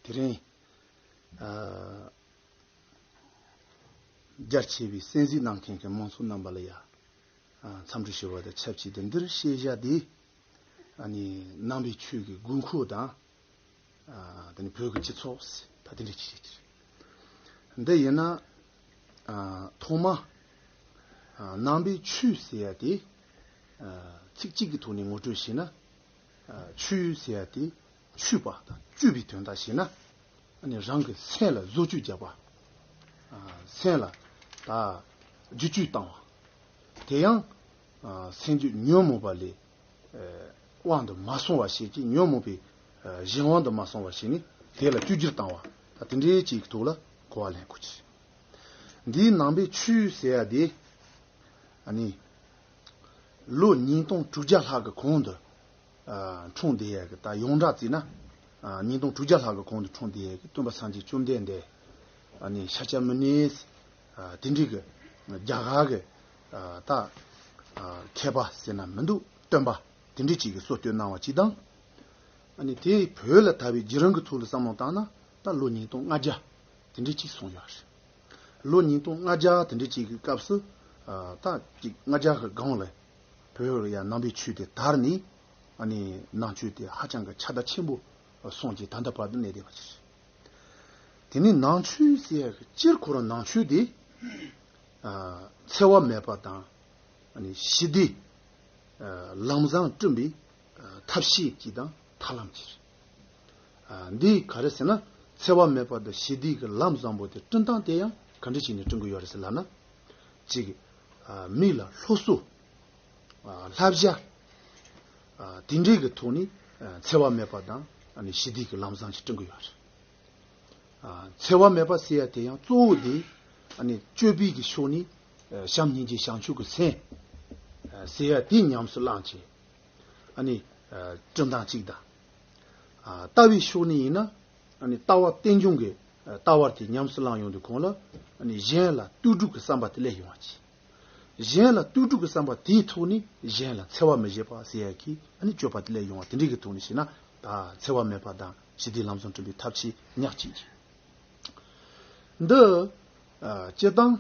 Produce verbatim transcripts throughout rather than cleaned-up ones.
དེ་རིང་ཨ་རྒྱ་ཆེ་བའི་གསན་གཟིགས་གནང་མཁན་གྱི་མང་ཚོགས་རྣམ་པ་ལ་ཡ་ཨ་འཚམས་འདྲི་ཞུ་བ་དང་ཆབས་ཅིག་ཏུ། འདིར་བཤད་བྱ་དེ་ཨ་ནི་ནང་པའི་ཆོས་ཀྱི་དགོས་མཁོ་དང་། ཨ་དེ་ནི་བོད་ཀྱི་སྤྱི་ཚོགས་ད་དེ་འདྲ་ཅིག་བཤད་ཀྱི་རེད། འདི་ཡིན་ན་ཨ་ཐོག་མ་ཨ་ནང་པའི་ཆོས་ཟེར་ཡ་དེ་ཨ་ཚིག་གཅིག་གི་ཐོག་ནས་ངོ་སྤྲོད་བྱས་ན། ཨ་ཆོས་ཟེར་ཡ་དེ་འཆོས་པ་དང་བཅོས་པའི་དོན་དག་བྱས་ན། ཨ་ནི་རང་གི་སེམས་ལ་བཟོ་བཅོས་བརྒྱབ་པ། ཨ་སེམས་ལ་ད་བསྒྱུར་བཅོས་བཏང་བ། དེ་ཡང་ཨ་སེམས་རྒྱུད་ཉོན་མོངས་པ་ལས་ཨ་དབང་དུ་མ་སོང་བ་བྱས་ཀྱི། ཉོན་མོངས་པའི་ཨ་གཞན་དབང་དུ་མ་སོང་བ་བྱས་ནས་དེ་ལ་བཅོས་བསྒྱུར་བཏང་བ། ད་དེ་འདྲའི་ཅིག་གི་ཐོག་ལ་གོ་བ་ལེན་དགོས་ཀྱི་རེད། འདིའི་ནང་པའི་ཆོས་ཟེར་ཡ་དེ་ཨ་ནི་ལོ་ཉིས་སྟོང་དྲུག་བརྒྱ་ལྷག་གི་གོང་དུ་ཨ་འཁྲུངས་བསྡད་ཡ་གི། ད་ཡོངས་གྲགས་བརྩིས་ན་ཨ་ཉིས་སྟོང་དྲུག་བརྒྱ་ལྷག་གི་གོང་དུ་འཁྲུངས་བསྡད་ཡ་གི་སྟོན་པ་སངས་རྒྱས་བཅོམ་ལྡན་འདས། ཨ་ནི་ཤཱཀྱ་མུ་ནེ་ཨ་དེ་འདྲའི་གི་རྒྱ་གར་གི་ཨ་ད་ཨ་མཁས་པ་ཟེར་ན་མི་འདུག་སྟོན་པ་དེ་འདྲའི་ཅིག་གི་གསོལ་སྟོན་གནང་བ་ཅིག་དང་། ཨ་ནི་དེ་བོད་ལ་དར་བའི་བརྒྱུད་རིམ་གྱི་ཐོག་ལ་བསམ་བློ་བཏང་ན། ད་ལོ་ཉིས་སྟོང་ལྔ་བརྒྱ་དེ་འདྲའི་ཅིག་སོང་ཡོད་རེད། ལོ་ཉིས་སྟོང་ལྔ་བརྒྱ་དེ་འདྲའི་ཅིག་གི་སྐབས་སུ་ཨ་ད་ཅིག་ལྔ་བརྒྱ་གི་སྒང་ལ་བོད་ལ་ཡ་ནང་པའི་ཆོས་དེ་དར་ནས། ཨ་ནི་ནང་ཆོས་དེ་ཧ་ཅང་གི་ཁྱབ་བརྡལ་ཆེན་པོ་སོང་རྗེས་ད་ལྟ་བར་དུ་གནས་བསྡད་པ་ཅིག་རེད། དེ་ནས་ནང་ཆོས་ཟེར་ཡ་གི་སྤྱིར་ཁོ་རང་ནང་ཆོས་དེ་ཨ་འཚེ་བ་མེད་པ་དང་། ཨ་ནི་ཞི་བདེ་ཨ་ལམ་བཟང་བསྐྲུན་པའི་ཨ་ཐབས་ཤེས་ཅིག་དང་ཐབས་ལམ་ཅིག་རེད། ཨ་འདི་ག་རེ་ཟེར་ན། འཚེ་བ་མེད་པ་དང་ཞི་བདེ་གི་ལམ་བཟང་པོ་དེ་བསྐྲུན་སྟངས་དེ་ཡང་ག་འདྲ་བྱས་ནས་བསྐྲུན་གྱི་ཡོད་རེད་ཟེར་ལབ་ན། གཅིག་ཨ་མི་ལ་སློབ་གསོ། ཨ་བསླབ་བྱ། ཨ་དེ་འདྲའི་གི་ཐོག་ནས་ཨ་འཚེ་བ་མེད་པ་དང་། ཨ་ནི་ཞི་བདེ་གི་ལམ་བཟང་ཞིག་བསྐྲུན་གྱི་ཡོད་རེད། ཨ་འཚེ་བ་མེད་པ་ཟེར་ཡ་དེ་ཡང་གཙོ་བོ་དེ་ཨ་ནི་སྤྱོད་པའི་གི་ཕྱོགས་ནས་ཨ་བྱམས་སྙིང་རྗེ་བྱང་ཆུབ་ཀྱི་སེམས་ཨ་ཟེར་ཡ་དེ་ཉམས་སུ་བླངས་བྱས། ཨ་ནི་ཨ་བསྐྲུན་སྟངས་གཅིག་དང་། ཨ་ལྟ་བའི་ཕྱོགས་ནས་ཡིན་ན། ཨ་ནི་ལྟ་བ་རྟེན་འབྱུང་གི་ཨ་ལྟ་བ་དེ་ཉམས་སུ་བླངས་ཡོང་དུས་གོང་ལ། ཨ་ནི་གཞན་ལ་ལྟོས་གྲུབ་ཀྱི་བསམ་པ་དེ་སླེབས་ཡོང་བ་གཅིག་གཞན་ལ་ལྟོས་གྲུབ་ཀྱི་བསམ་པ་དེའི་ཐོག་ནས་གཞན་ལ་འཚེ་བ་མི་བྱེད་པ་ཟེར་ཡ་གི་ཨ་ནི་སྤྱོད་པ་དེ་སླེབས་ཡོང་བ། དེ་འདྲའི་གི་ཐོག་ནས་བྱས་ན། ད་འཚེ་བ་མེད་པ་དང་ཞི་བདེའི་ལམ་བཟང་བསྐྲུན་པའི་ཐབས་ཤེས་ཉག་གཅིག་རེད། འདི་ཨ་སྤྱིར་བཏང་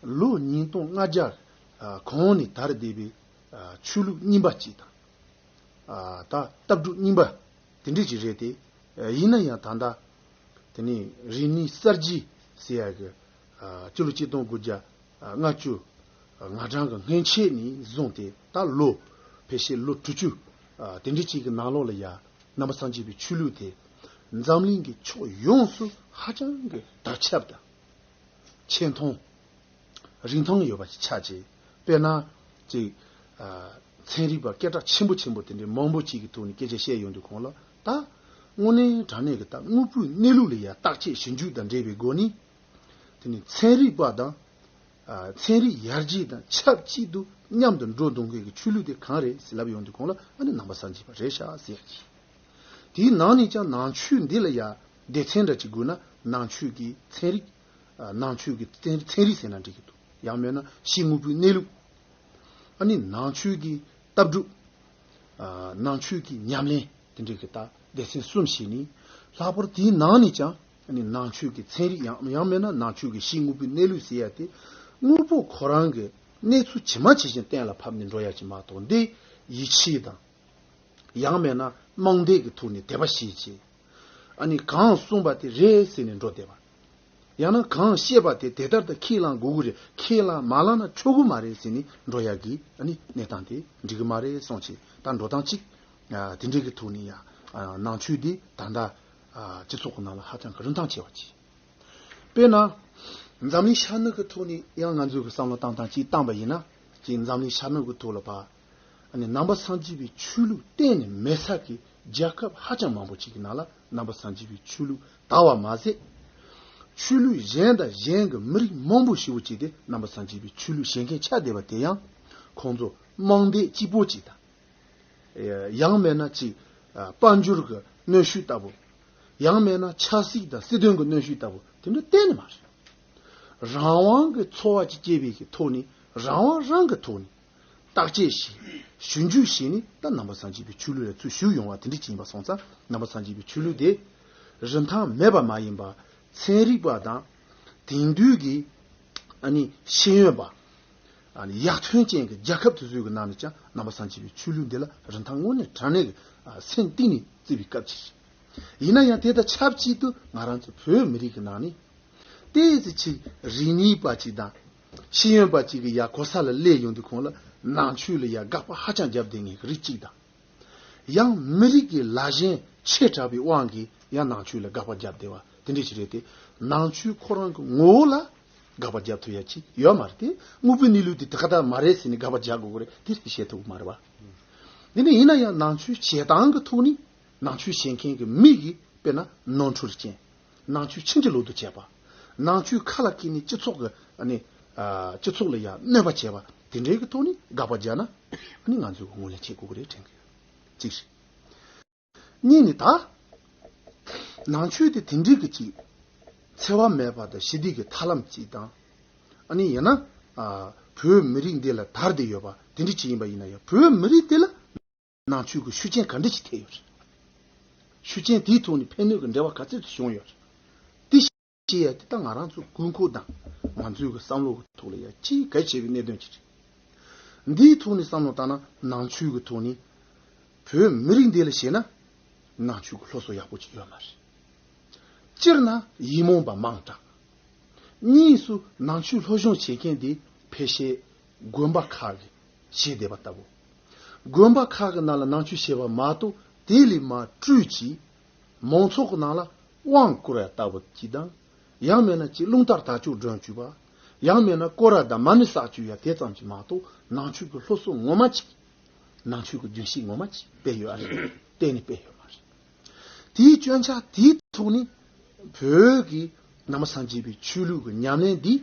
ལོ་ཉིས་སྟོང་ལྔ་བརྒྱ་ཨ་གོང་ནས་དར་བསྡད་པའི་ཨ་ཆོས་ལུགས་རྙིང་པ་ཅིག་དང་། ཨ་ད་ལྟ་གྲུབ་རྙིང་པ་དེ་འདྲ་ཅིག་རེད་དེ། ཨ་ཡིན་ན་ཡང་ད་ལྟ་དེ་ནས་རིག་གནས་གསར་བརྗེ་ཟེར་ཡ་གི་ཨ་སྤྱི་ལོ་གཅིག་སྟོང་དགུ་བརྒྱ་ལྔ་བཅུ་ང་གྲངས་ཀྱི་སྔོན་ཆད་ནས་བཟུང་སྟེ། ད་ལོ་ཕལ་ཆེར་ལོ་དྲུག་ཅུ་ཨ་དེ་འདྲ་ཅིག་གི་ནང་ལོགས་ལ་ཡ། ནང་པ་སངས་རྒྱས་པའི་ཆོས་ལུགས་དེ་འཛམ་གླིང་གི་ཕྱོགས་ཡོངས་སུ་ཧ་ཅང་གི་དར་ཁྱབ་དང་ཆེ་མཐོང་། རིན་ཐང་ཡོད་པ་ཞིག་ཆགས་བྱས། དཔེར་ན་ཅིག་ཨ་ཚན་རིག་པ་སྐད་གྲགས་ཆེན་པོ་ཆེན་པོ་དེ་འདྲའི་མང་པོ་ཅིག་གི་ཐོག་ནས་སྐད་ཆ་བཤད་ཡོང་དུས་གོང་ལ། ད་དངོས་གནས་དྲང་གནས་ཀྱི་ད་དངོས་པོའི་གནས་ལུགས་ལ་ཡ་བརྟག་དཔྱད་ཞིབ་འཇུག་དང་འབྲེལ་བའི་སྒོ་ནས། དེ་ནི་ཚན་རིག་པ་དང་ཨ་ཚན་རིག་ཡར་རྒྱས་དང་ཆབས་ཅིག་ཏུ་མཉམ་དུ་འགྲོ་གཏོང་མཁན་གྱི་ཆོས་ལུགས་དེ་གང་རེད་ཟེར་ལབ་ཡོང་དུས་གོང་ལ། ཨ་ནི་ནང་པ་སངས་རྒྱས་པ་རེད་ཤག་ཟེར་ཡ་གི། དེའི་ནང་ནས་ཀྱང་ནང་ཆོས་འདི་ལ་ཡ་སྡེ་ཚན་འདྲ་ཅིག་དགོས་ན། ནང་ཆོས་ཀྱི་ཚན་རིག་ཨ་ནང་ཆོས་ཀྱི་ཚན་ཚན་རིག་ཟེར་ན་འགྲིག་གི་འདུག་ཡང་མིན་ན་ཕྱི་དངོས་པོའི་གནས་ལུགས། ཨ་ནི་ནང་ཆོས་ཀྱི་ལྟ་གྲུབ། ཨ་ནང་ཆོས་ཀྱི་ཉམས་ལེན། དེ་འདྲའི་གི་ད་སྡེ་ཚན་གསུམ་བྱས་ནས། ལྷག་པར་དེའི་ནང་ནས་ཀྱང་ཨ་ནི་ནང་ཆོས་ཀྱི་ཚན་རིག་ཡང་ཡང་མིན་ན་ནང་ཆོས་ཀྱི་ཕྱི་དངོས་པོའི་གནས་ལུགས་ཟེར་ཡ་དེ། དངོས་པོ་ཁོ་རང་གི་གནས་ཚུལ་ཇི་མ་ཇི་བཞིན་གཏན་ལ་ཕབ་ནས་འགྲོ་ཡ་ཅིག་མ་གཏོགས། འདི་ཡིད་ཆེས་དང་། ཡང་མིན་ན་རྨོངས་དད་ཀྱི་ཐོག་ནས་དད་པ་བྱེད་ཅིང་། ཨ་ནི་གང་གསུངས་པ་དེ་རེད་ཟེར་ནས་འགྲོ་བསྡད་པ། ཡང་ན་གང་བཤད་པ་དེ་དེ་ལྟར་དུ་ཁས་བླང་དགོས་ཀྱི་རེད། ཁས་བླང་མ་བླངས་ན་ཆོག་གི་མ་རེད་ཟེར་ནས་འགྲོ་ཡག་གི་ཨ་ནི་གནས་སྟངས་དེ་འགྲིག་གི་མ་རེད་གསུངས་བྱས། ད་འགྲོ་སྟངས་གཅིག་ཨ་དེ་འདྲའི་གི་ཐོག་ནས་ཡང་ཨ་ནང་ཆོས་དེ་ད་ལྟ་ཨ་སྤྱི་ཚོགས་ཀྱི་ནང་ལ་ཧ་ཅང་གི་རིན་ཐང་ཆེ་བ་ཅིག་དཔེར་ན། འཛམ་གླིང་ཤར་ནུབ་ཀྱི་ཐོག་ནས་ཡང་ང་ཚོས་ཀྱི་བསམ་བློ་བཏང་སྟངས་གཅིག་བཏང་པ་ཡིན་ན། ཅིག་འཛམ་གླིང་ཤར་ནུབ་ཀྱི་ཐོག་ལ་ཕར་ཨ་ནི་ནང་པ་སངས་རྒྱས་པའི་ཆོས་ལུགས་གཏན་ནས་མེད་ས་ཀྱི་རྒྱལ་ཁབ་ཧ་ཅང་མང་པོ་ཅིག་གི་ནང་ལ་ནང་པ་སངས་རྒྱས་པའི་ཆོས་ལུགས་དར་བ་མ་ཟད། ཆོས་ལུགས་གཞན་དང་གཞན་གྱི་མི་རིགས་མང་པོ་ཞེ་པོ་ཅིག་དེ་ནང་པ་སངས་རྒྱས་པའི་ཆོས་ལུགས་བྱེད་མཁན་ཆགས་བསྡད་པ་དེ་ཡང་ཁོང་ཚོ་རྨོངས་དད་གཅིག་པོ་ཅིག་དང་། ཡང་མིན་ན་ཅིག་དཔལ་འབྱོར་གྱི་གནོན་ཤུགས་ལྟ་བུ། ཡང་མིན་ན་ཆབ་སྲིད་དང་སྲིད་དོན་གྱི་གནོན་ཤུགས་ལྟ་བུ་དེ་འདྲ་གཏན་ནས་མ་རེད། རང་དབང་གི་འཚོ་བ་ཅིག་སྐྱེལ་བའི་གི་ཐོག་ནས། རང་དབང་རང་གི་ཐོག་ནས་བརྟག་དཔྱད་བྱས། ཞིབ་འཇུག་བྱས་ནས། ད་ནང་པ་སངས་རྒྱས་པའི་ཆོས་ལུགས་ལ་ཚུར་ཞུགས་ཡོང་བ་དེ་འདྲ་ཅིག་ཡིན་པ་སོང་ཙང་། ནང་པ་སངས་རྒྱས་པའི་ཆོས་ལུགས་དེ་ རིན་ཐང་མེད་པ་མ་ཡིན་པ། ཚན་རིག་པ་དང་དེང་དུས་ཀྱི་ཨ་ནི་ཤེས་ཡོན་པ། ཨ་ནི་ཡར་ཐོན་ཅན་གྱི་རྒྱལ་ཁབ་དེ་ཚོའི་གི་ནང་ནས་ཀྱང་ནང་པ་སངས་རྒྱས་པའི་ཆོས་ལུགས་འདི་ལ་རིན་ཐང་དངོས་གནས་དྲང་གནས་ཀྱི་ཨ་སེམས་གཏིང་ནས་བརྩི་བའི་སྐབས་ཅིག་རེད། ཡིན་ན་ཡང་དེ་དང་ཆབས་ཅིག་ཏུ་ང་རང་ཚོ་བོད་མི་རིགས་ཀྱི་ནང་ནས་ཏོག་ཙམ་ཅིག་རིག་གནས་པ་ཅིག་དང་ཤེས་ཡོན་པ་ཅིག་གི་ཡ་གོ་ས་ལ་སླེབས་ཡོང་དུས་ཁོང་ལ་ནང་ཆོས་ལ་ཡ་དགག་པ་ཧ་ཅང་བརྒྱབ་བསྡད་མཁན་གྱི་རིགས་ཅིག་དང་། ཡང་མི་རིགས་ཀྱི་ལ་ཞེན་ཆེ་དྲགས་པའི་དབང་གིས་ཡང་ནང་ཆོས་ལ་དགག་པ་བརྒྱབ་བསྡད་པ་དེ་འདྲ་ཞིག་རེད་དེ། ནང་ཆོས་ཁོ་རང་གི་ངོ་བོ་ལ་དགག་པ་བརྒྱབ་ཐུབ་ཡ་ཅིག་ཡོད་མ་རེད་དེ། དངོས་པོའི་གནས་ལུགས་དེ་དེ་ག་ད་མ་རེད་ཟེར་ནས་དགག་པ་རྒྱག་དགོས་ཀྱི་རེད་དེ་རེད་བཤད་ཐུབ་ཀྱི་མ་རེད་བ། འདི་ནི་ཡིན་ན་ཡང་ནང་ཆོས་བྱེད་སྟངས་ཀྱི་ཐོག་ནས་ནང་ཆོས་བྱེད་མཁན་གྱི་མི་གིས་དཔེར་ན་ནོར་འཁྲུལ་ཅན། ནང་ཆོས་ཕྱིན་ཅི་ལོག་ཏུ་བྱས་པ། ནང་ཆོས་ཁ་ལ་འཁྱེར་ནས་སྤྱི་ཚོགས་ཀྱི་ཨ་ནི་ཨ་སྤྱི་ཚོགས་ལ་ཡང་གནོད་པ་བྱས་པ་དེ་འདྲའི་གི་ཐོག་ནས་དགག་པ་རྒྱག་ན་ཨ་ནི་ང་ཚོས་ངོས་ལེན་བྱེད་དགོས་ཀྱི་རེད་དྲན་གྱི་ཡོད། གཅིག་རེད། གཉིས་ནི་ད་ནང་ཆོས་དེ་དེ་འདྲའི་གི་ཅིག་འཚེ་བ་མེད་པ་དང་ཞི་བདེ་གི་ཐབས་ལམ་ཅིག་དང་། ཨ་ནི་ཡིན་ན་ཨ་བོད་མི་རིགས་འདི་ལ་དར་བསྡད་ཡོད་པ་དེ་འདྲ་ཅིག་ཡིན་པ་ཡིན་ན་ཡང་བོད་མི་རིགས་འདི་ལ་ནང་ཆོས་ཀྱི་ཤུགས་རྐྱེན་ག་འདྲ་ཞིག་ཐེབས་ཡོད་རེད། ཤུགས་རྐྱེན་དེའི་ཐོག་ནས་ཕན་གནོད་ཀྱི་འབྲེལ་བ་ག་ཚོད་ཅིག་བྱུང་ཡོད་རེད། དེ་ཤེས་ཡ་དེ་ད་ང་རང་ཚོ་དགོས་མཁོ་དང་ང་ཚོའི་གི་བསམ་བློ་གི་ཐོག་ལ་ཡ་ཅིག་གལ་ཆེ་བའི་གནད་དོན་ཅིག་རེད། འདིའི་ཐོག་ནས་བསམ་བློ་བཏང་ན་ནང་ཆོས་ཀྱི་ཐོག་ནས་བོད་མི་རིགས་འདི་ལ་བྱས་ན་ནང་ཆོས་ཀྱི་སློབ་གསོ་ཡག་པོ་ཅིག་ཡོད་མ་རེད། སྤྱིར་ན་ཡིག་རྨོངས་པ་མང་དྲགས། གཉིས་སུ་ནང་ཆོས་སློབ་སྦྱོང་བྱེད་མཁན་དེ་ཕལ་ཆེར་དགོན་པ་ཁག་གི་བྱེད་བསྡད་པ་ལྟ་བུ། དགོན་པ་ཁག་གི་ནང་ལ་ནང་ཆོས་བྱེད་པ་མ་གཏོགས་དེ་ལས་མར་སྤྲོས་ཀྱིས་མང་ཚོགས་ཀྱི་ནང་ལ་དབང་བསྐུར་ཡ་ལྟ་བུ་ཅིག་དང་། ཡང་མིན་ན་ཅིག་རླུང་རྟ་དར་ལྕོག་སྒྲོན་བཅུག་པ། ཡང་མིན་ན་སྐོར་ར་དང་མ་ཎི་བསགས་བཅུག་ཡ་དེ་ཙམ་ཅིག་མ་གཏོགས་ནང་ཆོས་ཀྱི་སློབ་གསོ་ངོ་མ་ཅིག་ནང་ཆོས་ཀྱི་རྒྱུན་ཤེས་ངོ་མ་ཅིག་སྤེལ་ཡོད་ཨ་རེད། གཏན་ནས་སྤེལ་ཡོད་མ་རེད། དེའི་སྐྱོན་ཆ་དེའི་ཐོག་ནས་བོད་ཀྱི་ནང་པ་སངས་རྒྱས་པའི་ཆོས་ལུགས་ཀྱི་ཉམས་ལེན་འདིས་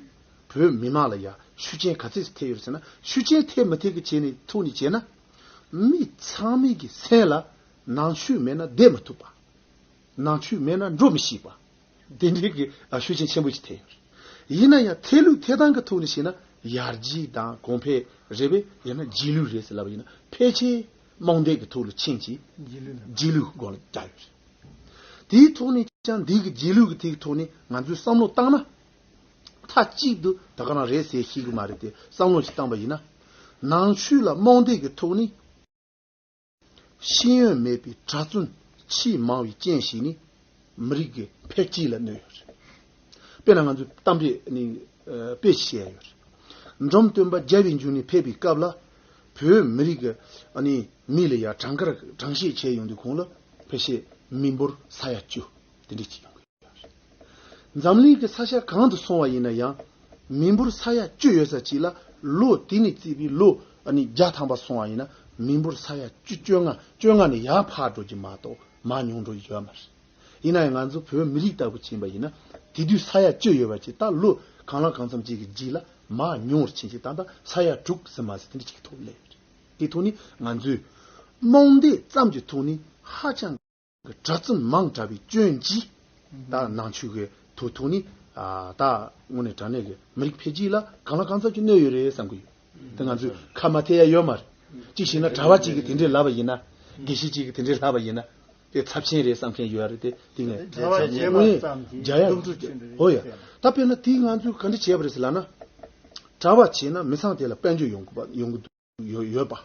བོད་མི་མང་ལ་ཡང་ཤུགས་རྐྱེན་ག་ཚད་ཐེབས་ཡོད་ཟེར་ན། ཤུགས་རྐྱེན་ཐེབས་མི་ཐེབས་ཀྱི་བྱས་ནས་ཐོག་ནས་བྱས་ན། མི་ཚང་མའི་གི་སེམས་ལ་ནང་ཆོས་མེད་ན་བསྡད་མི་ཐུབ་པ། ནང་ཆོས་མེད་ན་འགྲོ་མི་ཤེས་པ། དེ་འདྲའི་གི་ཨ་ཤུགས་རྐྱེན་ཆེན་པོ་ཞིག་ཐེབས་ཡོད་རེད། ཡིན་ན་ཡང་ཐེག་ལུགས་ཐེག་དང་གི་ཐོག་ནས་བཤད་ན་ཡར་རྒྱས་དང་གོང་འཕེལ་རེད་པས། ཡང་ན་རྗེས་ལུས་རེད་ཟེར་ལབ་པ་ཡིན་ན་ཕལ་ཆེར་རྨོངས་དད་ཀྱི་ཐོག་ལ་ཕྱིན་ཅིང་རྗེས་ལུས་ལ་རྗེས་ལུས་ཀྱི་སྒོ་ལ་བརྒྱབ་ཡོད་རེད། དེའི་ཐོག་ནས་ཀྱང་འདི་གི་རྗེས་ལུས་ཀྱི་ཐིག་ཐོག་ནས་ང་ཚོས་བསམ་བློ་བཏང་ན། མཐའ་གཅིག་ཏུ་ད་ག་རང་རེད་ཟེར་ཤེས་ཀྱི་མ་རེད་དེ། བསམ་བློ་ཞིག་བཏང་པ་ཡིན་ན། ནང་ཆོས་ལ་རྨོངས་དད་ཀྱི་ཐོག་ནས། ཤེས་ཡོན་མེད་པའི་གྲྭ་བཙུན་ཆེས་མང་བའི་རྐྱེན་ཞིག་ནི་མི་རིགས་ཀྱི་འཕེལ་རྒྱས་ལ་གནོད་ཡོད་རེད། དཔེར་ན་ང་ཚོས་གཏམ་དཔེ་ནི་ཨ་དཔེ་ཞིག་བཤད་ཡོད་རེད། འབྲོམ་སྟོན་པ་རྒྱལ་བའི་འབྱུང་གནས་ཕེབས་པའི་སྐབས་ལ་བོད་མི་རིགས་ཀྱི་ཨ་ནི་མི་ལ་ཡ་གྲངས་ཀར་གྲངས་བཤེར་བྱས་ཡོང་དུས་ཁོང་ལ་ཕལ་ཆེར་མི་འབོར་ས་ཡ་བཅུ་དེ་འདྲས་ཅིག་ཡོང་གི་ཡོད་རེད། འཛམ་གླིང་གི་ས་ཆ་གང་དུ་སོང་བ་ཡིན་ན་ཡང་མི་འབོར་ས་ཡ་བཅུ་ཡོད་ས་ཅིག་ལ་ལོ་དེ་ནས་བརྩིས་པའི་ལོ་ཨ་ནི་བརྒྱ་ཐམ་པ་སོང་བ་ཡིན་ན་མི་འབོར་ས་ཡ་བཅུ་བཅོ་ལྔ་བཅོ་ལྔ་ནས་ཡར་འཕར་འགྲོ་རྒྱུ་མ་གཏོགས་མར་ཉུང་འགྲོ་རྒྱུ་ཡོད་མ་རེད། ཡིན་ན་ཡང་ང་ཚོ་བོད་མི་རིགས་ལྟ་བུ་ཕྱིན་པ་ཡིན་ན་དེ་དུས་ས་ཡ་བཅུ་ཡོད་པ་ཅིག་ད་ལོ་གང་ལ་གང་འཚམ་ཅིག་གི་རྗེས་ལ་མར་ཉུང་བར་ཕྱིན་ཅིག་ད་ལྟ་ས་ཡ་དྲུག་ཟིན་མ་ཟིན་དེ་འདྲ་ཅིག་གི་ཐོག་སླེབས་ཡོད་རེད། དེ་ཐོག་ནས་ང་ཚོས་རྨོངས་དད་ཙམ་གྱི་ཐོག་ནས་ཧ་ཅང་གི་གྲྭ་བཙུན་མང་དྲགས་པའི་སྐྱོན་གྱིས་ད་ནང་ཆོས་ཀྱི་ཐོག་ཐོག་ནས་ཨ་ད་དངོས་གནས་དྲང་གནས་ཀྱི་མི་རིགས་འཕེལ་རྒྱས་ལ་གང་ལ་གང་འཚམ་གྱི་གནོད་ཡོད་རེད་བསམ་གྱི་ཡོད། དེ་ང་ཚོས་ཁ་མ་ཐེ་ཡ་ཡོད་མ་རེད། གཅིག་བྱས་ན་གྲྭ་པ་གཅིག་གིས་དེ་འདྲས་ལབ་པ་ཡིན་ན། དགེ་བཤེས་གཅིག་གིས་དེ་འདྲས་ལབ་པ་ཡིན་ན། དེ་ཚབས་ཆེན་རེད་བསམ་མཁན་ཡོད་རེད་དེ་དེ་ངས་གྲྭ་པ་བྱས་པ་ཙམ་གྱིས་རྒྱ་ཡ་སློབ་ཕྲུག་ཆུང་འདྲ་ཨོ་ཡ། ད་དཔེར་ན་དེ་ང་ཚོས་ག་འདྲ་བྱས་པ་རེད་ཟེར་ལབ་ན། གྲྭ་པ་བྱས་ན་མི་ཚང་དེ་ལ་དཔལ་འབྱོར་ཡོང་གི་ཡོང་གི་ཡོད་ཡོད་པ།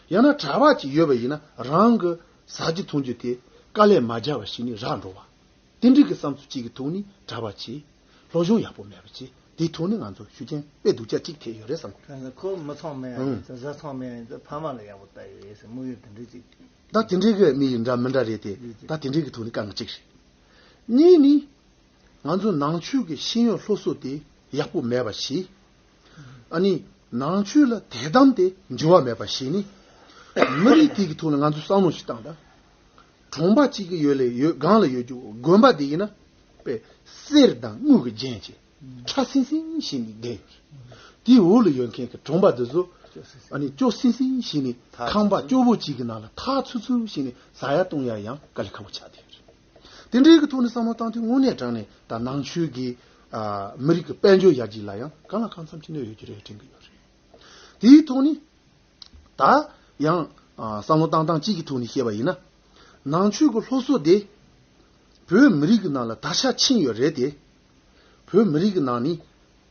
ཡང་ན་གྲྭ་པ་ཅིག་ཡོད་པ་ཡིན་ན་རང་གི་ཟ་རྒྱུ་འཐུང་རྒྱུ་དེ་དཀའ་ལས་མ་རྒྱག་པ་ཞིག་ནས་རག་འགྲོ་བ། དེ་འདྲའི་གི་བསམ་ཚུལ་གཅིག་གི་ཐོག་ནས་གྲྭ་པ་བྱས། སློབ་སྦྱོང་ཡག་པོ་མེད་པ་བྱས། དེའི་ཐོག་ནས་ང་ཚོ་ཤུགས་རྐྱེན་དཔེ་སྡུག་ཅག་གཅིག་ཐེབས་ཡོད་རེད་བསམ་གི། ཁོ་མི་ཚང་མེད་ཨང་། བཟའ་ཚང་མེད་ཨང་། ཕ་མ་ལ་ཡག་པོ་ལྟ་ཡོད་རེད་ཟེར་དམིགས་ཡུལ་དེ་འདྲའི་གཅིག་ད་དེ་འདྲའི་གི་དམིགས་ཡུལ་འདྲ་མི་འདྲ་རེད་དེ། ད་དེ་འདྲའི་གི་ཐོག་ནས་དཀའ་ངལ་གཅིག་རེད། གཉིས་ནི། ང་ཚོ་ནང་ཆོས་ཀྱི་ཤེས་ཡོན་སློབ་གསོ་དེ་ཡག་པོ་མེད་པ་ཞིག་ཨ་ནི་ནང་ཆོས་ལ་དད་དམ་དེ་འགྱུར་བ་མེད་པ་ཞིག་ནི། མི་རིགས་དེ་གི་ཐོག་ནས་ང་ཚོས་བསམ་བློ་ཞིག་བཏང་དང་། གྲོང་པ་གཅིག་གི་ཡོད་ལས་ཡོད་སྒང་ལ་ཡོད་རྒྱུ་དགོན་པ་དེ་ཡིན་ན། དཔེ་གསེར་དང་དངུལ་གྱི་རྒྱན་གྱིས་ཁྲ་སིང་སིང་ཞིག་ནས་བརྒྱན་ཡོད། དེའི་འོག་ལ་ཡོད་མཁན་གྱི་གྲོང་པ་དེ་ཚོ་ཨ་ནི་སྐྱོ་སིང་སིང་ཞིག་ནས་ཁང་པ་སྐྱོ་བོ་གཅིག་གི་ནང་ལ་ཐག་ཚུད་ཚུད་ཞིག་ནས་ཟ་ཡ་བཏུང་ཡ་ཡང་དཀའ་ལས་ཁག་པོ་ཆགས་བསྡད་ཡོད། དེ་འདྲའི་གི་ཐོག་ནས་བསམ་བློ་བཏང་དུས་དངོས་གནས་དྲང་གནས་ད་ནང་ཆོས་ཀྱི་ཨ་མི་རིགས་ཀྱི་དཔལ་འབྱོར་ཡར་རྒྱས་ལ་ཡང་གང་ལ་གང་འཚམ་གྱི་གནོད་ཡོད་ཀྱི་རེད་དྲན་གྱི་ཡོད་རེད། དེའི་ཐོག་ནས་ད་ཡང་ཨ་བསམ་བློ་བཏང་སྟངས་གཅིག་གི་ཐོག་ནས་བཤད་པ་ཡིན་ན། ནང་ཆོས་ཀྱི་སློབ་གསོ་དེ་ བོད་མི་རིགས་ཀྱི་ནང་ལ་དར་ཆ་ཕྱིན་ཡོད་རེད་དེ། བོད་མི་རིགས་ཀྱི་ནང་ནས་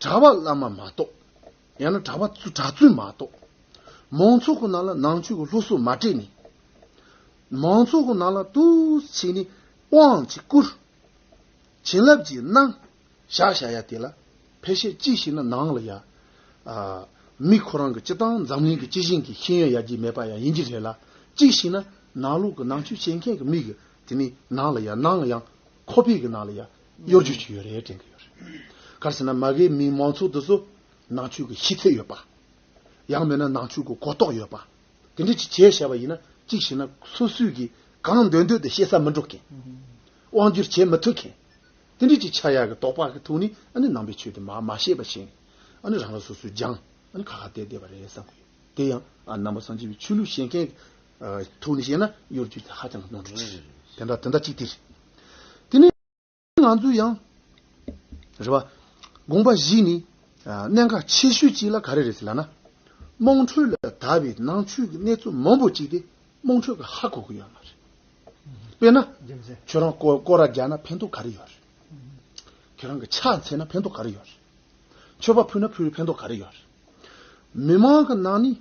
གྲྭ་པ་བླ་མ་མ་གཏོགས། ཡང་ན་གྲྭ་པ་ཚུ་གྲྭ་བཙུན་མ་གཏོགས། མང་ཚོགས་ཀྱི་ནང་ལ་ནང་ཆོས་ཀྱི་སློབ་གསོ་མ་སྤྲད་ནས། མང་ཚོགས་ཀྱི་ནང་ལ་ཏོག་ཙམ་ནས་དབང་ཅིག་བསྐུར། བྱིན་རླབས་ཅིག་གནང་། བཞག་བཞག་ཡ་དེ་ལ་ཕལ་ཆེར་གཅིག་བྱས་ན་ནང་ལ་ཡ། ཨ། མི་ཁོ་རང་གི་སྤྱི་བཏང་འཛམ་གླིང་གི་སྤྱི་བྱིངས་ཀྱི་ཤེས་ཡོན་ཡར་རྒྱས་མེད་པ་ཡང་ཡིན་གྱི་རེད་ལ། གཅིག་བྱས་ན་ནང་ལོགས་ཀྱི་ནང་ཆོས་ཤེས་མཁན་གྱི་མི་གི་དེ་ནི་ནང་ལ་ཡ་ནང་ལ་ཡང་ཁོག་པའི་གི་ནང་ལ་ཡ་གཡོ་སྒྱུ་ཅིག་ཡོད་རེད་དྲན་གྱི་ཡོད་རེད། ག་རེ་ཟེར་ན་མ་གིའི་མི་མང་ཚོགས་དེ་ཚོ་ནང་ཆོས་ཀྱི་ཤེས་ཚད་ཡོད་པ། ཡང་མིན་ན་ནང་ཆོས་ཀྱི་གོ་རྟོགས་ཡོད་པ། དེ་འདྲ་ཅིག་བྱས་བཞག་པ་ཡིན་ན་གཅིག་བྱས་ན་སོ་སོས་ཀྱི་གང་འདོད་འདོད་དུ་བཤད་ས་མི་འགྲོ་མཁན། དབང་སྒྱུར་བྱེད་མི་ཐུབ་མཁན། དེ་འདྲ་ཅིག་ཆགས་ཡག་གི་དོགས་པ་གི་ཐོག་ནས་ཨ་ནི་ནང་པའི་ཆོས་དེ་མ་མ་ཤེས་པ་ཤེས། ཨ་ནི་རང་རང་སོ་སོའི་སྦྱང་། ཨ་ནི་ཁ་ཁ་བསྡད་བསྡད་པ་རེད་བསམ་གི་ཡོད། དེ་ཡང་ཨ་ནང་པ་སངས་རྒྱས་པའི་ཆོས་ལུགས་ཤེས་མཁན་གྱི་ཨ་ཐོག་ནས་བཤད་ན་གཡོ་སྒྱུ་དེ་ཧ་ཅང་གི་ནོར་འཁྲུལ་ཅིག་རེད། དེ་འདྲ་དེ་འདྲ་ཅིག་དེ་རེད། དེ་ནས་ང་ཚོས་ཡང་། རེད་བ། དགོངས་པ་བཞེས་ནས་ཨ་གནད་འགག་ཆེ་ཤོས་ཅིག་ལ་ག་རེ་རེད་ཟེར་ལབ་ན། དམངས་ཁྲོད་ལ་དར་བའི་ནང་ཆོས་ཀྱི་གནས་ཚུལ་མང་པོ་ཅིག་དེ་དམངས་ཁྲོད་ཀྱི་ཧ་གོ་གི་ཡོད་མ་རེད། དཔེར་ན། རྒྱུ་མཚན། ཁྱོད་རང་སྐོར་སྐོར་ར་རྒྱག་ན་ཕན་ཐོགས་ག་རེ་ཡོད་རེད། ཁྱོད་རང་གི་ཕྱག་འཚལ་ན་ཕན་ཐོགས་ག་རེ་ཡོད་རེད། མཆོད་པ་ཕུལ་ན་ཕུལ་བའི་ཕན་ཐོགས་ག་རེ་ཡོད་རེད། མི་མང་གི་ནང་ནས་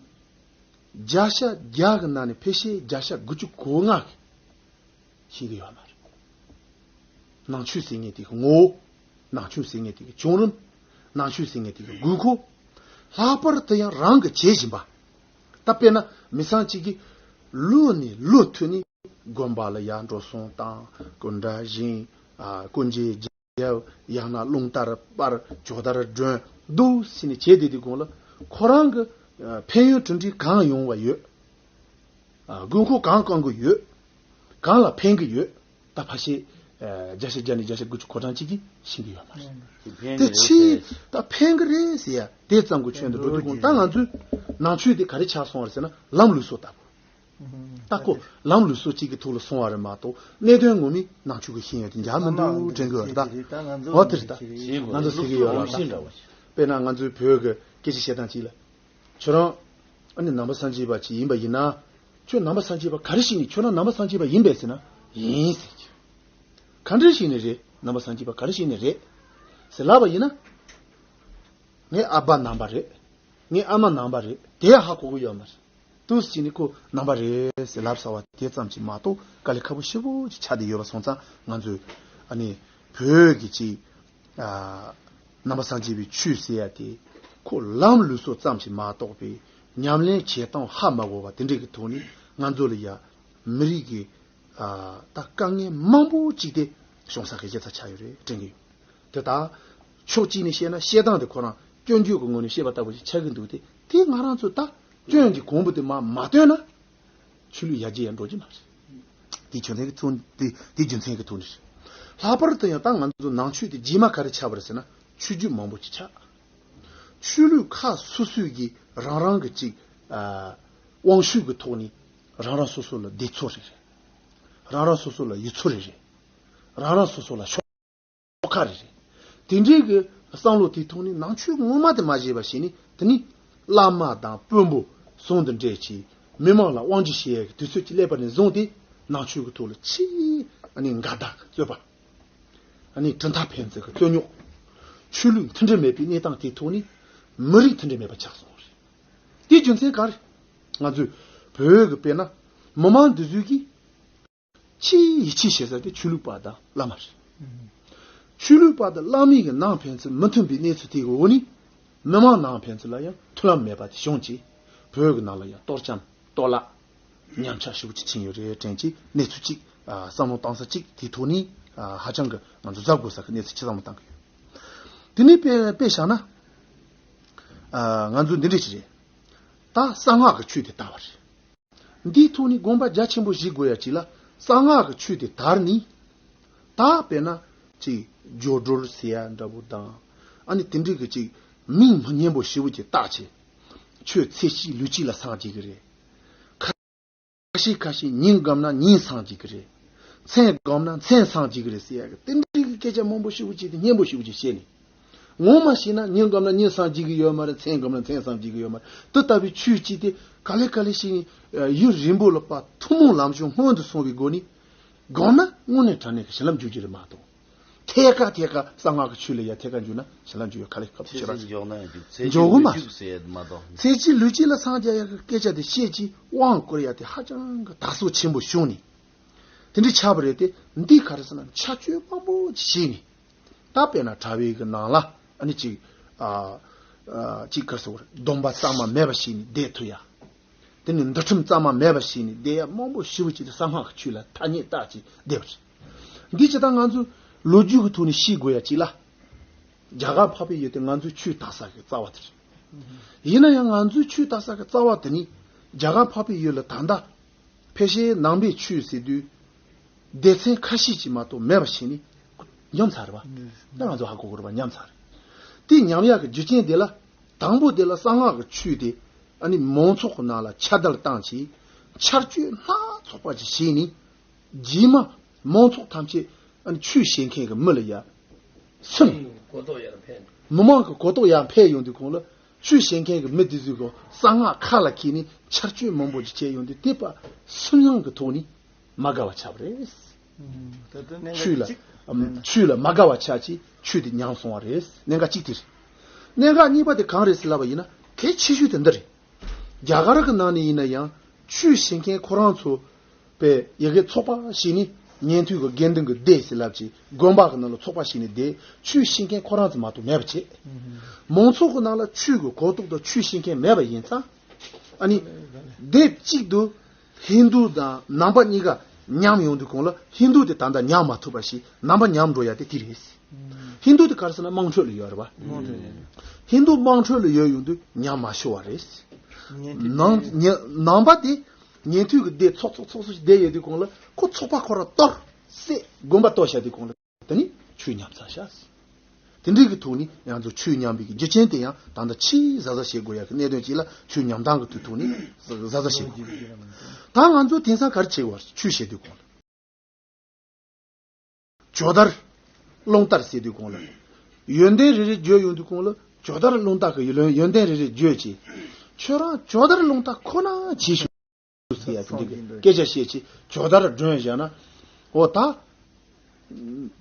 བརྒྱ་ཆ་བརྒྱ་གི་ནང་ནས་ཕལ་ཆེར་བརྒྱ་ཆ་དགུ་བཅུ་གོ་ལྔ་གིས་ཤེས་ཀྱི་ཡོད་མ་རེད། ནང་ཆོས་ཟེར་མཁན་དེ་གི་ངོ་བོ། ནང་ཆོས་ཟེར་མཁན་དེ་གི་བྱུང་རིམ། ནང་ཆོས་ཟེར་མཁན་དེ་གི་དགོས་མཁོ། ལྷག་པར་དུ་ཡང་རང་གི་བྱེད་བཞིན་པ། ད་དཔེར་ན་མི་ཚང་གཅིག་གིས་ལོ་ནས་ལོ་མཐུད་ནས་དགོན་པ་ལ་ཡར་འགྲོ་སོང་བཏང་། སྐུ་འདྲ་བཞེངས། ཨ་སྐུ་འགྱེད་རྒྱབ། ཡང་ན་རླུང་རྟ་སྤར། ཇོ་དར་སྒྲོན། འདུག་ཟེར་ནས་བྱས་བསྡད་དུས་གོང་ལ་ཁོ་རང་གི་ཨ་ཕན་ཡོན་གྲུབ་འབྲས་གང་ཡོང་བ་ཡོད། ཨ་དགོས་མཁོ་གང་བསྐང་གི་ཡོད། གང་ལ་ཕན་གི་ཡོད། ད་ཕལ་ཆེར་ཨ་བརྒྱ་ཆ་བརྒྱ་ནས་བརྒྱ་ཆ་དགུ་བཅུ་གོ་གྲངས་གཅིག་གིས་ཤེས་ཀྱི་ཡོད་མ་རེད། དེ་ཕན་གི་རེད་ཕྱིས་ཟེར། ད་ཕན་གི་རེད་ཟེར་ཡ་དེ་ཙམ་གྱི་ཁྱོན་དུ་འགྲོ་དུས་གོང་ད་ང་ཚོའི་ནང་ཆོས་དེ་ག་རེ་ཆགས་སོང་བ་རེད་ཟེར་ན་ལམ་ལུགས་སྲོལ་ལྟ་བུ། ད་ཁོ་ལམ་ལུགས་སྲོལ་གཅིག་གི་ཐོག་ལ་སོང་བ་རེད་མ་གཏོགས་གནད་དོན་ངོ་མའི་ནང་ཆོས་ཀྱི་ཤེས་ཡོན་དེ་འཇགས་མི་འདུག་དྲན་གི་ཡོད་རེད་ད། འོ་དེ་རེད་ད། ང་ཚོ་ཟེར་གི་ཡོད་རེད་ད། དཔེར་ན་ང་ཚོའི་བོད་ཀྱི་སྐད་ཆ་བཤད་སྟངས་གཅིག་ལ། ཁྱོད་རང་ཨ་ནི་ནང་པ་སངས་རྒྱས་པ་ཅིག་ཡིན་པ་ཡིན་ན། ཁྱོད་ནང་པ་སངས་རྒྱས་པ་ག་རེ་ཞིག་ནི་ཁྱོད་རང་ནང་པ་སངས་རྒྱས་པ་ཡིན་པས་ཟེར་ན་ཡིན་ཟེར་གྱི། ག་འདྲ་ཞིག་ནི་རེད། ནང་པ་སངས་རྒྱས་པ་ག་རེ་ཞིག་ནི་རེད་ཟེར་ལབ་པ་ཡིན་ན། ངའི་ཨ་ཕ་ནང་པ་རེད། ངའི་ཨ་མ་ནང་པ་རེད། དེ་ཧ་གོ་གི་ཡོད་མ་རེད། ཏོག་ཙམ་ནི་ཁོ་ནང་པ་རེད་ཟེར་ལབ་ཚར་བ་དེ་ཙམ་གྱིས་མ་གཏོགས་དཀའ་ལས་ཁག་པོ་ཞེ་པོ་ཅིག་ཆགས་བསྡད་ཡོད་པ་སོང་ཙང་ང་ཚོས་ཨ་ནི་བོད་ཀྱི་ཅིག་ཨ་ནང་པ་སངས་རྒྱས་པའི་ཆོས་ཟེར་ཡ་དེ་ཁོ་ལམ་ལུགས་སྲོལ་ཙམ་ཞིག་མ་གཏོགས་པའི་ཉམས་ལེན་བྱེད་སྟངས་ཧ་མ་གོ་བ་དེ་འདྲ་གི་ཐོག་ནས་ང་ཚོ་ལ་ཡ་མི་རིགས་ཀྱི་ཨ་ད་དཀའ་ངལ་མང་པོ་ཅིག་དེ་བྱུང་ས་གི་གཞི་རྩ་ཆགས་ཡོད་རེད་དྲན་གི་ཡོད། དེ་ད་ཕྱོགས་གཅིག་ནས་བཤད་ན་བཤད་སྟངས་དེ་ཁོ་རང་སྐྱོན་བརྗོད་ཀྱི་ངོས་ནས་བཤད་པ་ལྟ་བུ་ཞིག་ཆགས་ཀྱི་འདུག་སྟེ། དེ་ང་རང་ཚོ་ད་སྐྱོན་གྱི་གོང་བུ་དེ་མར་མ་བཏོན་ན་ཆོས་ལུགས་ཡར་རྒྱས་ཡར་འགྲོ་གི་མ་རེད། དེ་རྒྱུ་མཚན་གྱི་ཐོག་དེ་དེ་རྒྱུ་མཚན་གྱི་ཐོག་ནས་རེད། ལྷག་པར་དུ་ཡང་ད་ང་ཚོ་ནང་ཆོས་དེ་རྗེས་མ་ག་རེ་ཆགས་པ་རེད་ཟེར་ན་ཆོས་བརྒྱུད་མང་པོ་ཅིག་ཆགས། ཆོས་ལུགས་ཁག་སོ་སོའི་གི་རང་རང་གི་ཅིག་ཨ་དབང་ཤུགས་ཀྱི་ཐོག་ནས་རང་རང་སོ་སོ་ལ་སྡེ་ཚོགས་རེ་རེ། རང་རང་སོ་སོ་ལ་ཡུལ་ཚོ་རེ་རེ། རང་རང་སོ་སོ་ལ་ཤོག་ཁག་རེ་རེད། དེ་འདྲའི་གི་བསམ་བློ་དེའི་ཐོག་ནས་ནང་ཆོས་ངོ་མ་དེ་མ་བཞེས་པ་ཞིག་ནི་དེ་ནི་བླ་མ་དང་དཔོན་པོ་ཟུང་དུ་འབྲེལ་གྱིས་མི་མང་ལ་དབང་སྒྱུར་བྱེད་ཡས་ཀྱི་དུས་ཚོད་ཀྱི་སླེབས་པ་ནས་བཟུང་སྟེ་ནང་ཆོས་ཀྱི་ཐོག་ལ་ཆེས་ཨ་ནི་འགལ་ཟླ་གི་རྩོད་པ། ཨ་ནི་གྲུབ་མཐའ་ཕན་ཚུན་གྱི་རྩོད་རྙོག་ཆོས་ལུགས་མཐུན་སྒྲིལ་མེད་པའི་གནས་སྟངས་དེའི་ཐོག་ནས་མི་རིགས་མཐུན་སྒྲིལ་མེད་པ་ཆགས་སོང་བ་རེད། དེའི་རྒྱུ་མཚན་ག་རེ། ང་ཚོས་བོད་ཀྱི་དཔེར་ན་མི་མང་འདི་ཚོས་ཀྱིས་ཆེས་ཡིད་ཆེས་བྱེད་ས་དེ་ཆོས་ལུགས་པ་དང་བླ་མ་རེད། ཆོས་ལུགས་པ་དང་བླ་མའི་གི་ནང་ཕན་ཚུན་མི་མཐུན་པའི་གནས་ཚུལ་དེའི་འོག་ནས་མི་མང་ནང་ཕན་ཚུན་ལ་ཡང་མཐུན་ལམ་མེད་པ་དེ་བྱུང་རྗེས་བོད་ཀྱི་ནང་ལ་ཡང་གཏོར་བཅོམ་གཏོར་བརླག་ཉམས་ཆག་ཞེ་པོ་ཅིག་ཕྱིན་ཡོད་རེད་དྲན་གྱི་གནས་ཚུལ་གཅིག་ཨ་བསམ་བློ་བཏང་ས་གཅིག་དེའི་ཐོག་ནས་ཨ་ཧ་ཅང་གི་ང་ཚོ་གཟབ་དགོས་ས་གི་གནས་ཚུལ་གཅིག་བསམ་བློ་བཏང་གི་ཡོད། དེ་ནས་དཔེ་དཔེ་བཞག་ན་ཨ་ང་ཚོ་འདི་འདྲ་ཞིག་རེད། ད་གསང་སྔགས་ཀྱི་ཆོས་དེ་དར་བ་རེད། འདིའི་ཐོག་ནས་དགོངས་པ་རྒྱ་ཆེན་པོ་བཞེས་དགོས་ཡ་ཅིག་ལ་གསང་སྔགས་ཀྱི་ཆོས་དེ་དར་ནས། ད་དཔེར་ན་ཅིག་སྦྱོར་སྒྲོལ་ཟེར་ཡ་འདྲ་པོ་དང་། ཨ་ནི་དེ་འདྲའི་གི་ཅིག་མིང་མི་སྙན་པོ་ཞེ་པོ་ཅིག་བཏགས་བྱས། ཆོས་ཚེ་གཅིག་ལུས་གཅིག་ལ་སངས་རྒྱས་ཀྱི་རེད། ཁ་ཤས་ཁ་ཤས་ཉིན་སྒོམ་ན་ཉིན་སངས་རྒྱས་ཀྱི་རེད། མཚན་སྒོམ་ན་མཚན་སངས་རྒྱས་ཀྱི་རེད་ཟེར་ཡ་གི་དེ་འདྲའི་གི་སྐད་ཆ་མང་པོ་ཞེ་པོ་ཅིག་དེ་སྙན་པོ་ཞེ་པོ་ཅིག་བཤད་ནས། ངོ་མ་བཤད་ན་ཉིན་སྒོམ་ན་ཉིན་སངས་རྒྱས་ཀྱི་ཡོད་མ་རེད། མཚན་སྒོམ་ན་མཚན་སངས་རྒྱས་ཀྱི་ཡོད་མ་རེད། དེ་ལྟ་བུའི་ཆོས་གཅིག་དེ་ག་ལེ་ག་ལེ་ཞིག་ཡུན་རིང་པོ་ལ་ཕར་ཐུན་མོང་ལམ་སྦྱོར་སྔོན་དུ་སོང་བའི་སྒོ་ནས། དགོངས་ན་དངོས་གནས་དྲང་གནས་ཀྱི་ཞི་ལམ་འཇུག་རྒྱུ་རེད་མ་གཏོགས། ཐད་ཀར་ཐད་ཀར་གསང་སྔགས་ཀྱི་ཆོས་ལ་ཡ་ཐད་ཀར་འཇུག་ན་ཞི་ལམ་འཇུག་ཡ་ག་ལེ་ཁབ་ཆེ་ར། འཇོག་ན་འཇུག་ཚེ་འཇོག་གི་མ་གི་ལུས་ཅི་ལ་སངས་རྒྱ་ཡ་གི་སྐད་ཆ་དེ་བཤད་ཀྱི་མ་གཏོགས། ཚེ་གཅིག་ལུས་གཅིག་ལ་སངས་རྒྱ་ཡ་གི་སྐད་ཆ་དེ་བཤད་ཀྱི་དབང་བསྐུར་ཡ་དེ་ཧ་ཅང་གི་དར་སོ་ཆེན་པོ་བྱུང་ནས། དེ་འདྲའི་ཆགས་པ་རེད་དེ། འདི་ག་རེ་ཟེར་ན་ཕྱག་མཆོད་མང་པོ་ཅིག་བྱས་ནས། ད་དཔེར་ན་གྲྭ་པའི་གི་ནང་ལ་ཨ་ནི་ཅིག་ཨ་ཨ་ཅིག་ག་རེ་ཟེར་དགོས་རེད། སྡོམ་པ་གཙང་མ་མེད་པ་བྱས་ནས་བསྡད་ཐུབ་ཡ། དེ་ནི་འདུལ་ཁྲིམས་གཙང་མ་མེད་པ་བྱས་ནས་བསྡད་ཡ་མང་པོ་ཞེ་པོ་ཅིག་གསང་སྔགས་ཀྱི་ཆོས་ལ་ཐ་སྙད་བཏགས་ཅིག་བསྡད་པ་རེད། འདི་ཇི་ལྟར་ང་ཚོས་ལོ་རྒྱུས་ཀྱི་ཐོག་ནས་ཤེས་དགོས་ཡ་ཅིག་ལ། རྒྱ་གར་འཕགས་པའི་ཡུལ་དེ་ང་ཚོའི་ཆོས་དར་ས་གི་རྩ་བ་དེ་རེད། ཡིན་ན་ཡང་ང་ཚོའི་ཆོས་དར་ས་གི་རྩ་བ་དེ་ནི་རྒྱ་གར་འཕགས་པའི་ཡུལ་ལ་ད་ལྟ་ཕལ་ཆེར་ནང་པའི་ཆོས་ཟེར་དུས་སྡེ་ཚན་ཁ་ཤས་ཅིག་མ་གཏོགས་མེད་པ་བྱས་ནས་ཉམས་ཚར་བ། ད་ང་ཚོ་ཧ་གོ་དགོས་རེད་པ། ཉམས་ཚར། དེ་ཉམས་ཡག་གི་རྒྱུ་རྐྱེན་དེ་ལ། དང་པོ་དེ་ལ་གསང་སྔགས་ཀྱི་ཆོས་དེ་ཨ་ནི་མང་ཚོགས་ཀྱི་ནང་ལ་ཁྱབ་བརྡལ་བཏང་བྱས། ཆར་ཆུ་སྣ་ཚོགས་པ་ཅིག་བྱས་ནས། རྗེས་མ་མང་ཚོགས་ཐམས་ཅད་ཨ་ནི་ཆོས་བཤད་མཁན་གྱི་མི་ལ་ཡ་སུན། གོ་རྟོགས་ཡར་འཕེལ། མི་མང་གི་གོ་རྟོགས་ཡར་འཕེལ་ཡོང་དུས་གོང་ལ་ཆོས་བཤད་མཁན་གྱི་མི་དེ་ཚོས་གོ་གསང་སྔགས་ཁ་ལ་འཁྱེར་ནས་ཆར་ཆུ་མང་པོ་ཅིག་བྱས་ཡོང་དུས་དེ་པ་སུན་སྣང་གི་ཐོག་ནས་མ་དགའ་བ་ཆགས་པ་རེད། ཆོས་ལ་ཨམ་ཆོས་ལ་མ་དགའ་བ་ཆགས་ཀྱིས་ཆོས་དེ་ཉམས་སོང་བ་རེད། གནད་འགག་གཅིག་དེ་རེད། གནད་འགག་གཉིས་པ་དེ་གང་རེད་ཟེར་ལབ་པ་ཡིན་ན་གལ་ཆེ་ཤོས་དེ་འདི་རེད། རྒྱ་གར་གྱི་ནང་ནས་ཡིན་ན་ཡང་ཆོས་བཤད་མཁན་ཁོ་རང་ཚོ་པའི་ཡ་གི་ཚོགས་པ་བྱས་ནས་ཉན་ཐོས་ཀྱི་དགེ་འདུན་གྱི་སྡེ་ཟེར་ལབ་ཀྱི་དགོན་པ་གི་ནང་ལ་ཚོགས་པ་བྱས་ནས་བསྡད། ཆོས་བཤད་མཁན་ཁོ་རང་ཚོ་མ་གཏོགས་མེད་པ་བྱས། མང་ཚོགས་ཀྱི་ནང་ལ་ཆོས་ཀྱི་གོ་རྟོགས་དང་ཆོས་བཤད་མཁན་མེད་པ་ཡིན་ཙང་། ཨ་ནི་སྡེབ་གཅིག་ཏུ་ཧིན་དུ་དང་ནང་པ་གཉིས་ཀ་མཉམ་ཡོང་དུས་གོང་ལ་ཧིན་དུ་དེ་ད་ལྟ་ཉམས་མ་ཐུབ་པ་ཞིག་ནང་པ་ཉམས་འགྲོ་ཡ་དེ་དེ་རེད། ཧིན་དུ་དེ་ག་རེ་ཟེར་ན་དམངས་ཁྲོད་ལ་ཡོད་རེད་པ། ཧིན་དུ་དམངས་ཁྲོད་ལ་ཡོད་ཡོང་དུས་ཉམས་མ་ཤོར་བ་རེད། ནང་ཉ་ནང་པ་དེ་ཉན་ཐོས་ཀྱི་སྡེ་ཚོགས་ཚོགས་ཚོགས་སུ་བསྡད་ཡོད་དུས་གོང་ལ་ཁོ་ཚོགས་པ་ཁོ་རང་གཏོར་སྲེད་དགོན་པ་གཏོར་བཞག་དུས་གོང་ལ་དེ་ནི་ཆོས་ཉམས་ཚར་ཤག་དེ་འདྲའི་གི་ཐོག་ནས་ང་ཚོ་ཆོས་ཉམས་པའི་གི་རྒྱུ་རྐྱེན་དེ་ཡང་ད་ལྟ་ཆེས་གཟབ་གཟབ་བྱེད་དགོས་ཡ་གི་གནད་དོན་གཅིག་ལ་ཆོས་ཉམས་སྟངས་གི་དུས་ཐོག་ནས་གཟབ་གཟབ་བྱེད་དགོས། ད་ང་ཚོ་དེང་སང་ག་རེ་བྱེད་དགོས་ཆོས་བཤད་དུས་གོང་ལ། ཇོ་བདག་རླུང་རྟ་ཟེར་དུས་གོང་ལ། ཡོན་ཏན་རེ་རེ་བརྗོད་ཡོང་དུས་གོང་ལ་ཇོ་བདག་རླུང་རྟ་གི་ཡོན་ཡོན་ཏན་རེ་རེ་བརྗོད་ཅིང་། ཁྱོད་རང་ཇོ་བདག་རླུང་རྟ་ཁོ་ན་བྱེད་ཤོག་ཟེར་ཡ་དེ་འདྲ་གི་སྐད་ཆ་བཤད་ཅིང་ཇོ་བདག་སྒྲོན་བཞག་ན། འོ་ད།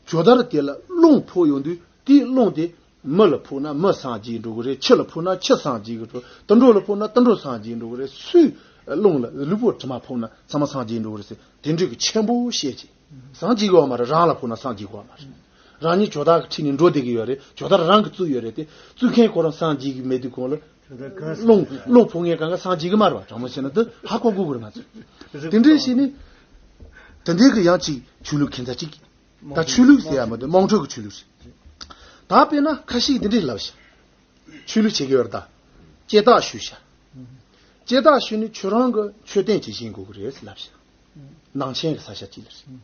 ཇོ་བདག་དེ་ལ་རླུང་ཕོག་ཡོང་དུས་དེའི་རླུང་དེ་མི་ལ་ཕོག་ན་མི་སངས་རྒྱས་འགྲོ་གི་རེད། ཁྱི་ལ་ཕོག་ན་ཁྱི་སངས་རྒྱས་གི་འགྲོ། དུད་འགྲོ་ལ་ཕོག་ན་དུད་འགྲོ་སངས་རྒྱས་འགྲོ་གི་རེད། སུའི་རླུང་ལ་ལུས་པོ་དྲི་མ་ཕོག་ན་ཚང་མ་སངས་རྒྱས་འགྲོ་གི་རེད་ཟེར་དེ་འདྲའི་གི་ཆེན་པོ་བཤད་ཅིང་། སངས་རྒྱས་གི་ཡོད་མ་རེད། རང་ལ་ཕོག་ན་སངས་རྒྱས་གི་ཡོད་མ་རེད། རང་ཉིད་ཇོ་བདག་གི་ཁྲིད་ནས་འགྲོ་བསྡད་གི་ཡོད་རེད། ཇོ་བདག་རང་གི་བཙུགས་ཡོད་རེད་དེ་བཙུགས་མཁན་ཁོ་རང་སངས་རྒྱས་གི་མེད་དུས་གོང་ལ། རླུང་རླུང་ཕོག་མཁན་གང་ག་སངས་རྒྱས་གི་མ་རེད་པ། དྲང་མོ་བཤད་ན་དེ་ཧ་གོ་དགོས་གི་རེད་ང་ཚོས། དེ་འདྲའི་ཞིག་ནི། དེ་འདྲའི་གི་ཡང་ཅིག་ཆོས་ལུགས་ཁྱད་མཚར་ཅིག་ད་ཆོས་ལུགས་ཟེར་ཡ་མ་གཏོགས་དམངས་ཁྲོད་ཀྱི་ཆོས་ལུགས་རེད། ད་དཔེར་ན་ཁ་ཤས་འདི་འདྲའི་ལབ་ཤག་ཆོས་ལུགས་བྱེད་ཀྱི་ཡོད་རེད་ད། བསྐྱེད་བརྡར་ཞུས་ཤག་བསྐྱེད་བརྡར་ཞུས་ནས་ཁྱོད་རང་གི་མཆོད་རྟེན་ཅིག་བཞེངས་དགོས་ཀྱི་རེད་ལབ་ཤག་ནང་ཆེན་གྱི་ས་ཆ་ཅིག་ལ་རེད།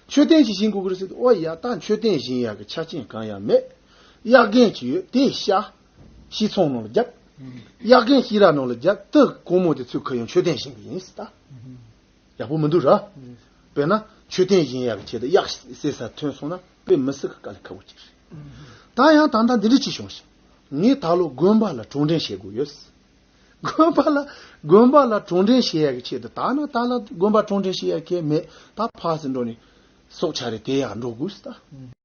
མཆོད་རྟེན་ཅིག་བཞེངས་དགོས་ཀྱི་རེད་ཟེར་དུས་ཨོ་ཡ་ད་མཆོད་རྟེན་བཞེངས་ཡག་གི་ཆ་རྐྱེན་གང་ཡང་མེད། གཡག་རྒན་ཅིག་ཡོད་དེ་ཤ། ཤི་ཚོང་ནང་ལ་རྒྱབ། གཡག་རྒན་ཤི་ར་ནང་ལ་རྒྱབ་དེ་སྒོར་མོ་དེ་ཚུར་ཁུར་ཡོང་མཆོད་རྟེན་བཞེངས་གི་ཡིན་ཟེར་ད། ཡག་པོ་མི་འདུག་ར། དཔེར་ན་མཆོད་རྟེན་བཞེངས་ཡག་གི་ཆེད་དུ་གཡག་བསད་ས་ཐོན་སོང་ན་དཔེ་མི་སྲིད་གི་དཀའ་ལས་ཁག་པོ་ཅིག་རེད། ད་ཡང་ད་ལྟ་འདི་འདྲ་ཅིག་བྱུང་ཞིང་། ངས་ད་ལོ་དགོན་པ་ལ་གྲོང་འདྲེན་བྱེད་དགོས་ཡོད། དགོན་པ་ལ་དགོན་པ་ལ་གྲོང་འདྲེན་བྱེད་ཡག་གི་ཆེད་དུ་ད་ནི་ད་ལ་དགོན་པ་གྲོང་འདྲེན་བྱེད་ཡག་གི་མེད། ད་ཕར་ཚུར་འགྲོ་ནས་སྲོག་ཆགས་རེ་དེ་ཡག་འགྲོ་དགོས་ཟེར་ད།